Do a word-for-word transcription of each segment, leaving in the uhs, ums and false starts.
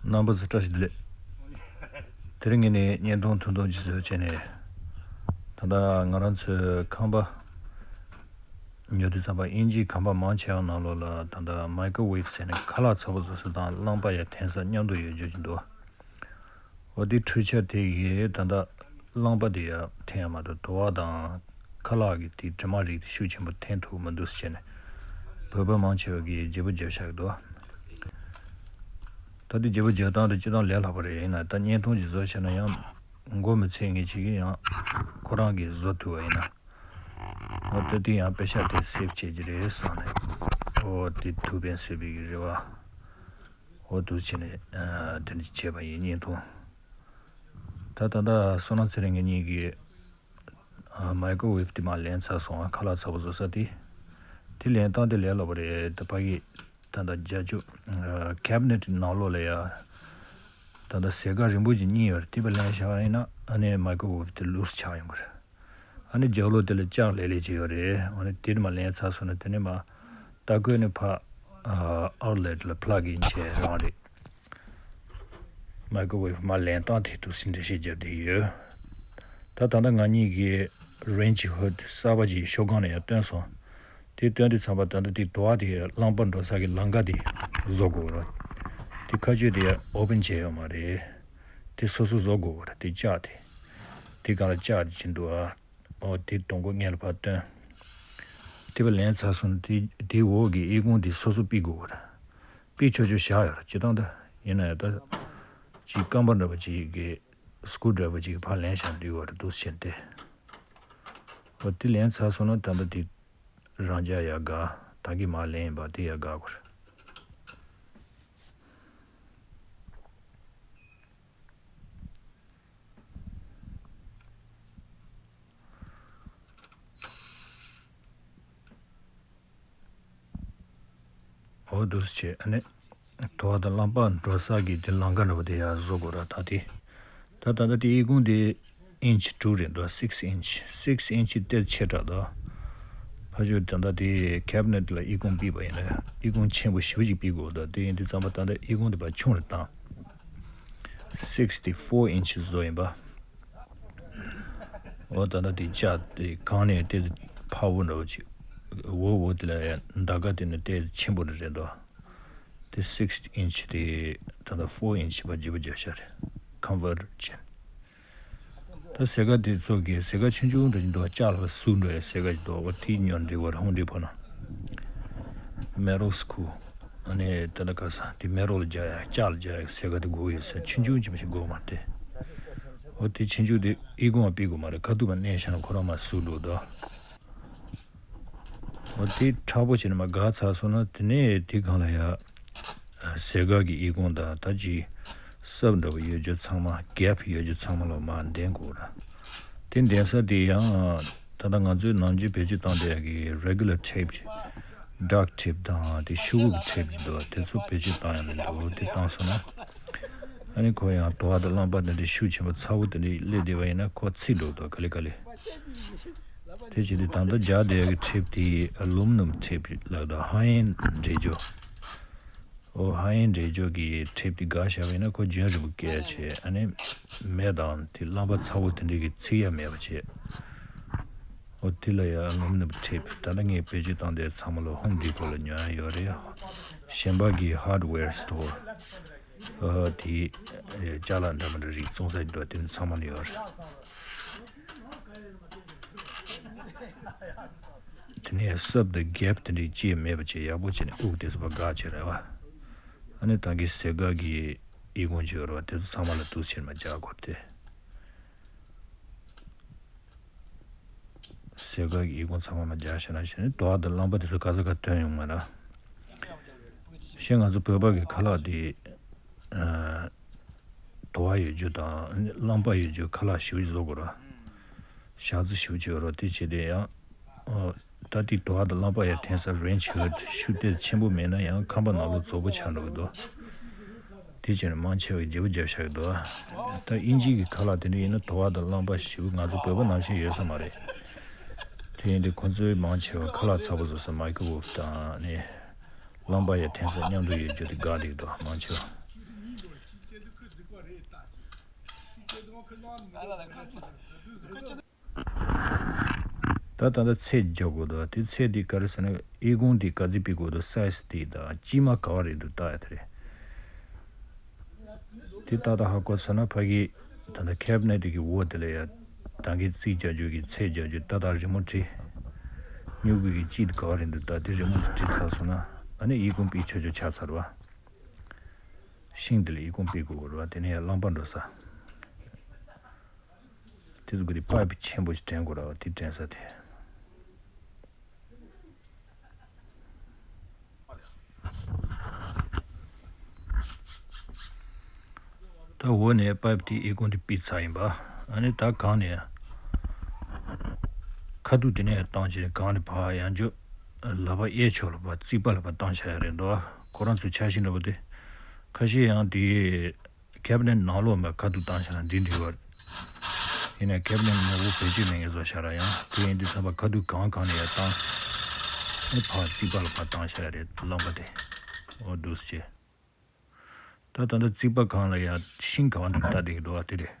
རྣམ་པ་ཚོ་བཀྲ་ཤིས་བདེ་ལེགས། དེ་རིང་ངས་ནི་བརྙན་ཐུང་ཐུང་ཐུང་ཅིག་བཟོས་བྱས་ནས། ད་ལྟ་ང་རང་ཚོའི་ཁང་པ་ཉོ་དུས་ཙམ་པ་དབྱིན་ཇིའི་ཁང་པ་མང་ཆེ་བ་ནང་ལོགས་ལ་ད་ལྟ་མའི་ཀོ་ཝེབ་ཟེར་ནས་ཁ་ལག་ཚ་པོ་བཟོ་ས་དང་རླངས་པ་ཡར་འཐེན་ས་མཉམ་དུ་ཡོད་རྒྱུ་ཅིག་འདུག་འོ་དེ་འཕྲུལ་ཆས་དེ་ཡིས་ད་ལྟ་རླངས་པ་དེ་ཡར་འཐེན་ཡ་མ་གཏོགས་དུ་བ་དང་ཁ་ལག་གི་དེ་དྲི་མ་རིགས་དེ་ཤུགས་ཆེན་པོ་འཐེན་ཐུབ་མི་འདུག་ཟེར་ནས་བོད་པ་མང་ཆེ་བ་གིས་བརྗེ་པོ་བརྒྱབ་བཞག་གི་འདུག་ད་དེ་བརྗེ་པོ་བརྒྱབ་སྟངས་དེ་སྤྱིར་བཏང་ལས་སླ་པོ་རེད། ཡིན་ན་ད་བརྙན་ཐུང་ཅིག་བཟོ་བྱས་ན་ཡང་མགོ་མི་ཚོས་མཁན་ཅིག་གིས་ཡང་ཁོ་རང་གིས་བཟོ་ཐུབ་པ་ཡིན་ན། འོ་ད་དེ་ཡང་པེ་ཤ་དེ་སེབ་བྱེད་ཀྱི་རེད་བསམ་ནས། འོ་དེ་ཐུགས་ཕན་གསོས་པའི་གི་རེ་བ། འོ་འདུག་བྱས་ནས་ཨ་དེ་འདྲ་བྱས་པ་ཡིན། བརྙན་ཐུང་། ད་ད་ལྟ་བསོད་ནམས་ཚེ་རིང་ངེད་གཉིས་ཀྱིས་ཨ་མའི་ཀོ་ཝེབ་དེ་མར་ལེན་ཚར་སོང་། ཨ་ཁ་ལག་ཚ་པོ་བཟོ་ས་དེ། དེ་ལེན་སྟངས་དེ་ལས་སླ་པོ་རེད། ད་ཕ་གི་ད་ལྟ་རྒྱ་ཆུ་ཨ་ཁེབ་ནེ་ཊི་ནང་ལོགས་ལ་ཡ། ད་ལྟ་ཟས་སྐལ་རིང་པོ་ཅིག་གཉིས་ཡོད་རེད། དེ་ཕར་ལེན་བཞག་པ་ཡིན་ན་ཨ་ནི་མའི་ཀོ་ཝེབ་དེ་ལུས་ཆགས་ཡོང་གི་རེད། ཨ་ནི་རྒྱབ་ལོགས་དེ་ལ་ལྕགས་ལེབ་ལེབ་ཅིག་ཡོད་རེད། ཨ་ནི་དེ་མར་ལེན་ཚར་སོང་ན་དེ་ནས་མར་ལྟ་གོས་ནས་ཕར་ཨ་ཨའུ་ལེ་ཊི་ལ་པི་ལག་ཨིན་བྱས་རང་རེད། མའི་ཀོ་ཝེབ་མར་ལེན་སྟངས་དེ་འདུག་སེ་འགྲེལ་བཤད་བརྒྱབ་བསྡད་ཡོད། ད་ད་ལྟ་ང་གཉིས་ཀྱིས་རེན་ཇི་ཧུད་གསར་པ་ཅིག་ཤོག་སྒམ་ནང་ཡར་བཏོན་སོང་། དེ་བཏོན་དུས་ཙམ་པ་ད་ལྟ་དེ་དུ་བ་དེ་རླངས་པ་འགྲོ་ས་གི་ལམ་ཁ་དེ་བཟོ་དགོས་རེད། དེ་ཁ་གཅོད་དེ་ཡར་ཨོ་པན་བྱས་ཡོད་མ་རེད། དེ་སོ་སོ་བཟོ་དགོས་རེད། དེ་ལྕགས་དེ། དེ་སྒང་ལ་ལྕགས་དེ་བྱིན་འདུག་ཨ། ཨོ་དེ་དང་པོ་སྔོན་ལ་ཕར་བཏོན། དེ་ཕར་ལེན་ཚར་སོང་། དེ་དེའི་འོག་གི་ཨི་ཁུང་དེ་སོ་སོ་ཕུད་དགོས་རེད། ཕུད་ཆོག་ཆོག་བཞག་ཡོད་རེད། སྤྱིར་བཏང་ད་ཡིན་ན་ཡང་ད་ཅིག་རྐང་པ་འདྲ་པོ་ཅིག་གི་སྐུ་ཌ་རའི་བར་ཅིག་ཕར་ལེན་བཞག་འགྲིག་པ་རེད་འདུག་བྱས་ཏེ། འོ་དེ་ལེན་ཚར་སོང་ན་ད་ལྟ་དེ་རང་འཇགས་ཡར་བཀག་ད་གིན་མར་ལེན་ཡིན་པ་དེ་ཡར་བཀག་དགོས་རེད། འོ་འདུག་སེ་བྱས། ཨ་ནི་དུ་བ་དང་རླངས་པ་འགྲོ་ས་གི་དེ་ལམ་ཁ་འདྲ་པོ་དེ་ཡར་བཟོ་དགོས་ར། ད་དེ་ད་ད་ལྟ་དེ་ཨི་ཁུང་དེ་ཨིན་ཆི་དྲུག་རེད་འདུག six inch, six inch དེ་ཆེ་དྲགས་འདུག་ཕ་ཆོས་ད་ལྟ་དེ་ཁེབ་ནེ་ཊི་ལ་ཨི་ཁུང་ཕུད་པ་ཡིན་ན་ཨི་ཁུང་ཆེན་པོ་ཞེ་པོ་ཅིག་ཕུད་དགོས་འདུག་དེ་ཡིན་དུས་ཙམ་པ་ད་ལྟ་ཨི་ཁུང་དེ་ཕར་ཆུང་རུ་བཏང་། sixty-four inch བཟོ་ཡིན་པ། འོ་ད་ལྟ་དེ་ལྕགས་དེ་གང་ནས་ཏོག་ཙམ་ཕར་བོ་འདྲ་པོ་ཅིག་འོ་འོ་དེ་ལ་ཡ་འདའ་ཁ་དེ་ནས་ཏོག་ཙམ་ཆེན་པོ་རེ་རེད་འདུག་དེ་six inch དེ་ད་ལྟ་four inch བར་བརྗེ་པོ་བརྒྱབ་ཤག་རེད། ཀོན་ཝར་ཊི་བྱས། ད་ཟས་སྐལ་དེ་ཚོ་གི་ཟས་སྐལ་ཆུང་ཆུང་འདྲ་ཅིག་འདུག་ལྕགས་ལ་ཟུག་འགྲོ་ཡ་ཟས་སྐལ་ཅིག་འདུག་འོ་དེ་ཉོ་འདྲི་བར་ཧོང་འདྲི་ཕོ་ན། མེ་རོ་སི་ཁུ། ཨ་ནི་ད་ལྟ་ག་ས་དེ་མེ་རོ་ལ་རྒྱག་ཡ་ལྕགས་ལ་རྒྱག་ཡ་ཟས་སྐལ་དེ་དགོས་ཡོད་ས། ཆུང་ཆུང་ཅིག་མ་ཞིག་དགོས་མ་རེད་དེ། འོ་དེ་ཆུང་ཆུང་དེ་ཨི་ཁུང་ང་ཕུད་དགོས་མ་རེད། ཁ་ཐུག་མར་མནན་བཞག་ན་ཁོ་རང་མར་ཟུག་འགྲོ་འདུག་འོ་དེ་མཁྲེགས་པོ་བྱས་ནས་མར་བཀག་ཚར་སོང་ན་དེ་ནས་དེ་སྒང་ལ་ཡ། ཟས་སྐལ་གྱི་ཨི་ཁུང་དང་ད་ཅི་སབ་འདྲ་པོ་ཡོད་རྒྱུ་ཚང་མ་གེབ་ཡོད་རྒྱུ་ཚང་མ་ལ་མར་འདན་དགོས་ར། དེ་འདན་ས་དེ་ཡང་ད་ལྟ་ང་ཚོའི་ནམ་རྒྱུན་བེད་སྤྱོད་བཏང་བསྡད་ཡག་གི་རེ་གུ་ལར་ཊེབ་ཅིག་ཌག་ཊེབ་དང་དེ་ཤོག་གུ་གི་ཊེབ་ཅིག་འདུག་དེ་ཚོ་བེད་སྤྱོད་བཏང་ཡག་མི་འདུག་དེ་བཏང་སོང་ན་ཨ་ནི་ཁོ་ཡང་དུ་བ་དང་རླངས་པ་དེ་འདྲའི་ཤུགས་ཆེན་པོ་ཚ་པོ་དེ་འདྲའི་སླེབས་བསྡད་པ་ཡིན་ན་ཁོ་ཚིག་འགྲོ་འདུག་ག་ལེ་ག་ལེ། དེ་བྱས་ཏེ་ད་ལྟ་རྒྱག་བསྡད་ཡག་གི་ཊེབ་དེ་ཨ་ལུ་མི་ནམ་ཊེབ་ལབ་འདུག་ཧ་ཡན་འདྲེས་སྦྱོར། ཨོ་ཧ་ཡན་འདྲེས་སྦྱོར་གྱི་ཊེབ་དེ་བཀག་བཞག་པ་ཡིན་ན་ཁོ་རྒྱུན་རིང་པོ་བཀལ་བྱས། ཨ་ནི་མེ་དང་དེ་རླངས་པ་ཚ་པོ་དེ་འདྲའི་གི་ཚིག་ཡ་མེད་པ་བྱས། ཨོ་དེ་ལ་ཡ་ཨ་ལུ་མི་ནམ་ཊེབ་ད་ལྟ་ངས་བེད་སྤྱོད་བཏང་དེ་ཚང་མ་ལ་ཧོམ་ཌི་པོ་ལ་ཉོ་ཡ་ཡོད་རེད། གཞན་པ་གི་ཧར་ཌི་ཝེར་སི་ཊོར་ཨོ་དེ་ཅ་ལག་འདྲ་མི་འདྲ་རིགས་བཙོང་ས་ཡོད་དེ་ཚང་མ་ལ་ཡོད་རེད། དེ་ནས་སབ་དང་གེབ་དེ་འདྲའི་ཅི་ཡང་མེད་པ་བྱས་ཡག་པོ་བྱས་ནས་དབུགས་དེ་ཚོ་ཕར་བཀག་བྱས་རེད་བ། ཨ་ནི་ད་གིན་ཟས་སྐལ་གྱི་ཨི་ཁུང་ཅིག་ཡོད་རེད་བ། དེ་ཚོ་ཚང་མ་ལ་འདུག་སེ་བྱས་ནས་མར་རྒྱག་དགོས་རེད་དེ། ཟས་སྐལ་གྱི་ཨི་ཁུང་ཚང་མ་མར་རྒྱག་བྱས་ན་བྱས་ནས་དུ་བ་དང་རླངས་པ་དེ་ཚོ་ག་ས་ག་ཐོན་ཡོང་མ་རེད། གཞན་ང་ཚོ་བོད་པ་གི་ཁ་ལག་དེ། ཨ། དུ་བ་ཡོད་རྒྱུ་དང་རླངས་པ་ཡོད་རྒྱུ་ཁ་ལག་ཞེ་པོ་ཅིག་བཟོ་དགོས་ར། ཞག་ཚི་ཞེ་པོ་ཅིག་ཡོད་ར། དེ་བྱས་ཏེ་ཡང་། ཨོ། ད་དེ་དུ་བ་དང་རླངས་པ་ཡར་འཐེན་ས་རེན་ཇི་ཧུད་ཤུགས་དེ་ཆེན་པོ་མེད་ན་ཡང་ཁང་པ་ནང་ལོགས་རྫོབ་པོ་ཆགས་འགྲོ་གི་འདུག་དེ་བྱས་ནས་མང་ཆེ་བས་བརྗེ་པོ་བརྒྱབ་བཞག་གི་འདུག་ད་དབྱིན་ཇི་གི་ཁ་ལག་དེ་འདྲ་ཡིན་ན་དུ་བ་དང་རླངས་པ་ཞེ་པོ་ང་ཚོ་བོད་པ་ནང་བཞིན་ཡོད་ས་མ་རེད། དེ་ཡིན་དུས་ཁོ་ཚོའི་མང་ཆེ་བ་ཁ་ལག་ཚ་པོ་བཟོ་ས་མའི་ཀོ་ཝེབ་དང་ནི། རླངས་པ་ཡར་འཐེན་ས་མཉམ་དུ་ཡོད་རྒྱུ་དེ་དགའ་བསྡད་ཀྱི་འདུག་མང་ཆེ་བ། ད་ད་ལྟ་ཚད་རྒྱག་དགོས་འདུག་དེ་ཚད་དེ་ག་རེ་ཟེར་ན། ཨི་ཁུང་དེ་ག་ཚོད་སྤེལ་དགོས་འདུག་སའི་ཛི་དེ་དང་དཀྱིལ་མ་ག་བ་རེད་འདུག་ལྟ་ཡ་དེ་རེད། དེ་ཏག་ཏག་ཧ་གོ་ཚར་ན། ཕ་གི་ད་ལྟ་ཁེ་བི་ནེ་ཊི་གི་འོག་དེ་ལ་ཡ་ད་གིན་རྩིས་རྒྱག་རྒྱུ་གི་ཚད་རྒྱག་རྒྱུ་ཏག་ཏག་རི་མོ་བྲིས། སྨྱུ་གུ་གི་དཀྱིལ་དེ་ག་བ་རེད་འདུག་ད་དེ་རི་མོ་དེ་བྲིས་ཚར་སོང་ན། ཨ་ནི་ཨི་ཁུང་སྤེལ་ཆོག་ཆོག་ཆགས་ཚར་བ། ཤིང་དེ་ལ་ཨི་ཁུང་སྤེལ་དགོས་རེད་བ། དེ་ནས་ཡང་རླངས་པ་འགྲོ་ས། དེ་ཚོ་གི་དེ་པའིབ་ཆེན་པོ་ཞིག་འདྲེན་དགོས་རེད་བ། དེ་འདྲེན་ས་དེ། ད་འོག་ནས་པའིབ་དེ་ཨི་ཁུང་དེ་སྤེལ་ཚར་ཡིན་པ། ཨ་ནི་ད་སྒང་ནས་ཁ་ཐུག་དེ་ནས་བཏང་བྱས་སྒང་ནས་ཕར་ཡང་ཅོ་ལག་པ་གཡས་ཕྱོགས་ལ་ཕར་རྩིག་པ་ལ་ཕར་བཏང་བཞག་ཡ་རེད་འདུག་ཁོ་རང་ཚོའི་འཆར་གཞི་འདྲ་པོ་དེ། ཁ་ཤས་ཡང་དེ་ཁེ་བི་ནེ་ཊི་ནང་ལོགས་མར་ཁ་ཐུག་བཏང་བཞག་ན་འགྲིག་འགྲིག་པ་རེད། ཡིན་ནའི་ཁེ་བི་ནེ་ཊི་ནང་ལོགས་བེད་སྤྱོད་མེད་མཁན་བཟོ་བཞག་ར། ཡང་དེ་ཡིན་དུས་ཙམ་པ་ཁ་ཐུག་སྒང་སྒང་ནས་ཡར་བཏང་། ཨེ་ཕར་རྩིག་པ་ལ་ཕར་བཏང་བཞག་ཡ་རེད། རླངས་པ་དེ། འོ་འདུག་སེ་བྱས། ད་ད་ལྟ་རྩིག་པ་སྒང་ལ་ཡ་ཤིང་གང་འདུག་ལྟ་བསྡད་ཀྱི་འདུག་ཨ། དེ་རེད།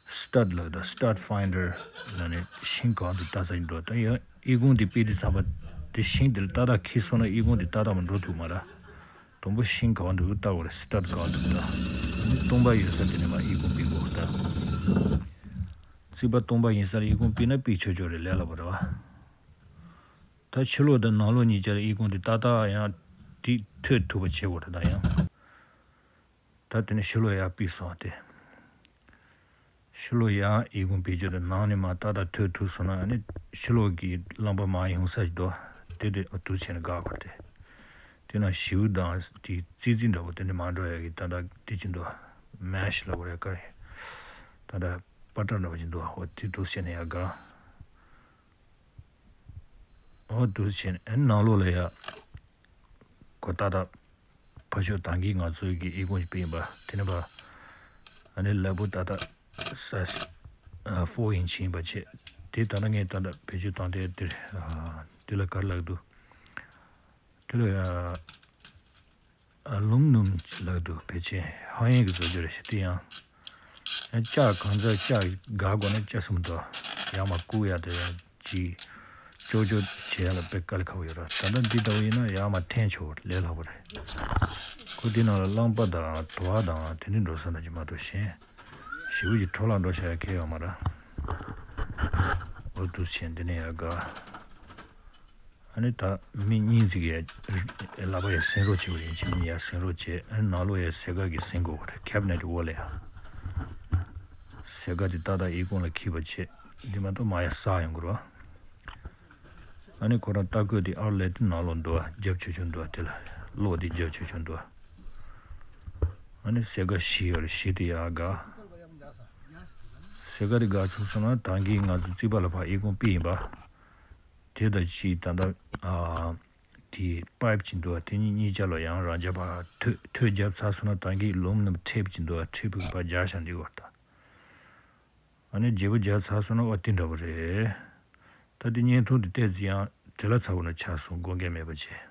སི་ཊཌ་ལབ་ད། སི་ཊཌ་ཕའིན་ཌར་ལབ་ནས་ཤིང་གང་འདུག་ལྟ་ས་ཡིན་འགྲོ། ད་ཡང་ཨི་ཁུང་དེ་སྤེལ་དུས་ཙམ་པ་དེ་ཤིང་དེ་ལ་ཏག་ཏག་འཁེལ་སོང་ན་ཨི་ཁུང་དེ་ཏག་ཏག་མར་འགྲོ་ཐུབ་མ་རེད། དང་པོ་ཤིང་གང་འདུག་ལྟ་དགོས་རེད། སི་ཊཌ་གང་འདུག་ལྟ། ཨ་ནི་སྟོང་པ་ཡོད་ས་དེ་ནས་མར་ཨི་ཁུང་སྤེལ་དགོས་རེད་ད། རྩིག་པ་སྟོང་པ་ཡིན་ས་ལ་ཨི་ཁུང་སྤེལ་ན་སྤེལ་ཆོག་ཆོག་རེད། ལས་སླ་པོ་རེད་བ། ད་ཕྱི་ལོགས་དང་ནང་ལོགས་གཉིས་ཆར་ཨི་ཁུང་དེ་ཏག་ཏག་ཡང་དེ་ཐོད་ཐུབ་པ་བྱེད་དགོས་རེད་ད་ཡང་། ད་དེ་ནས་ཕྱི་ལོགས་ཡར་སྤེལ་སོང་སྟེ། ཕྱི་ལོགས་ཡར་ཨི་ཁུང་སྤེལ་རྒྱུ་དང་ནང་ནས་མར་ཏག་ཏག་ཐོད་ཐུབ་སོང་ན། ཨ་ནི་ཕྱི་ལོགས་ཀྱི་རླངས་པ་མར་ཡོང་ས་ཞིག་འདུག་དེ་དེ་འདུག་བྱས་ནས་བཀག་དགོས་རེད་དེ། དེ་ན་ཞེའུ་དང་དེ་ཙི་ཙི་འདྲ་པོ་དེ་འདྲ་མར་འགྲོ་ཡ་གི་ད་ལྟ་དེ་ཅི་འདུག་མེ་ཤི་ལབ་དགོས་རེད་ཀ་རེད། ད་ལྟ་པ་ཏྲ་འདྲ་པོ་ཅིག་འདུག་འོ་དེ་འདུག་བྱས་ནས་ཡར་བཀག་འོ་འདུག་བྱས་ནས་ཨ་ནི་ནང་ལོགས་ལ་ཡ། གོ་ཏག་ཏག་ཕར་ཕྱོགས་ད་གིན་ང་ཚོའི་གི་ཨི་ཁུང་ཞིག་སྤེལ་ཡིན་པ། དེ་ནས་ཕར་ཨ་ནི་ལེབ་ལོ་ཏག་ཏག་སའི་ཛི་ཨ་ཕོར་ཨིན་ཆི་ཡིན་པ་བྱས། དེ་ད་ལྟ་ངས་ད་ལྟ་བེད་སྤྱོད་བཏང་དེ་དེར་ཨ་དེ་ལ་ག་རེ་ལབ་འདུག་དེ་ལ་ཨ་ཨ་ལུམ་ནམ་ལབ་འདུག་བེད་སྤྱོད་ཧ་ཡན་གྱི་བཟོ་རྒྱུ་རེད་ཤག་དེ་ཡང་། ལྕགས་གང་ཚ་ལྕགས་འགག་དགོས་ན་ལྕགས་སུ་མི་འདུག་ཡར་མར་བཀུག་ཡ་དེ་ཅིག་ཅོག་ཅོག་བྱེད་ཡ་ལ་དཔེ་དཀའ་ལས་ཁག་པོ་ཡོད་ར། ད་ལྟ་འདི་ལྟ་བུ་ཡིན་ན་ཡར་མར་འཐེན་ཆོག་ལས་སླ་པོ་རེད། ཁོ་འདི་ནང་ལ་རླངས་པ་དང་དུ་བ་དང་དེ་འདྲ་འགྲོ་ས་འདྲ་ཅིག་མ་གཏོགས་གཞན་ཞེ་པོ་ཅིག་འཕྲོ་བརླག་འགྲོ་བཞག་ཡ་གང་ཡང་ཡོད་མ་རེད། འོ་འདུག་སེ་བྱས་འདི་ནས་ཡར་བཀག་ཨ་ནི་ད་མི་གཉིས་ཅིག་གིས་ལག་པ་ཡར་ཟིན་རོགས་བྱེད་པ་ཡིན་གཅིག་མིན་ཡར་ཟིན་རོགས་བྱེད། ཨ་ནི་ནང་ལོགས་ཡར་ཟས་སྐལ་གྱིས་ཟིན་དགོས་པ་རེད། ཁེ་བི་ནེ་ཊི་འོག་ལ་ཡར་ཟས་སྐལ་དེ་ཏག་ཏག་ཨི་ཁུང་ལ་འཁེལ་བ་བྱེད། འདི་མ་གཏོགས་མར་ཡར་ཟག་ཡོང་གི་རེད་བ། ཨ་ནི་ཁོ་རང་ལྟ་སྐོར་དེ་ཨར་ལེ་དེ་ནང་ལོགས་འདུག་བ། རྒྱབ་ཆུང་ཆུང་འདུག་བ། དེ་ལ་གློག་དེ་རྒྱབ་ཆུང་ཆུང་འདུག་བ། ཨ་ནི་ཟས་སྐལ་བཞི་ཡོད་རེད། བཞི་དེ་ཡར་བཀག་ཟས་སྐལ་དེ་བཀག་ཚར་སོང་ན་ད་གིན་ང་ཚོ་རྩིག་པ་ལ་ཕར་ཨི་ཁུང་སྤེལ་ཡིན་པ། དེ་དང་གཅིག་ད་ལྟ་ཨ་དེ་པའིབ་ཅིག་འདུག་བ། དེ་གཉིས་གཉིས་ཆ་ལ་ཡང་རང་རྒྱབ་ཕར་ཐོད་ཐོད་བརྒྱབ་ཚར་སོང་ན་ད་གིན་ལུམ་ནམ་ཊེབ་ཅིག་འདུག་བ། ཊེབ་ཕར་རྒྱག་བཞག་འགྲིག་བ་ད། ཨ་ནི་བརྗེ་པོ་རྒྱག་ཚར་སོང་ན་ཨོ་དེ་འདྲ་པོ་རེད། ད་དེ་བརྙན་ཐུང་དེ་ཏོག་ཙམ་ཡང་བྲེལ་བ་ཚ་པོ་ན་ཆགས་སོང་། དགོངས་འགལ་མེད་པ་བྱས།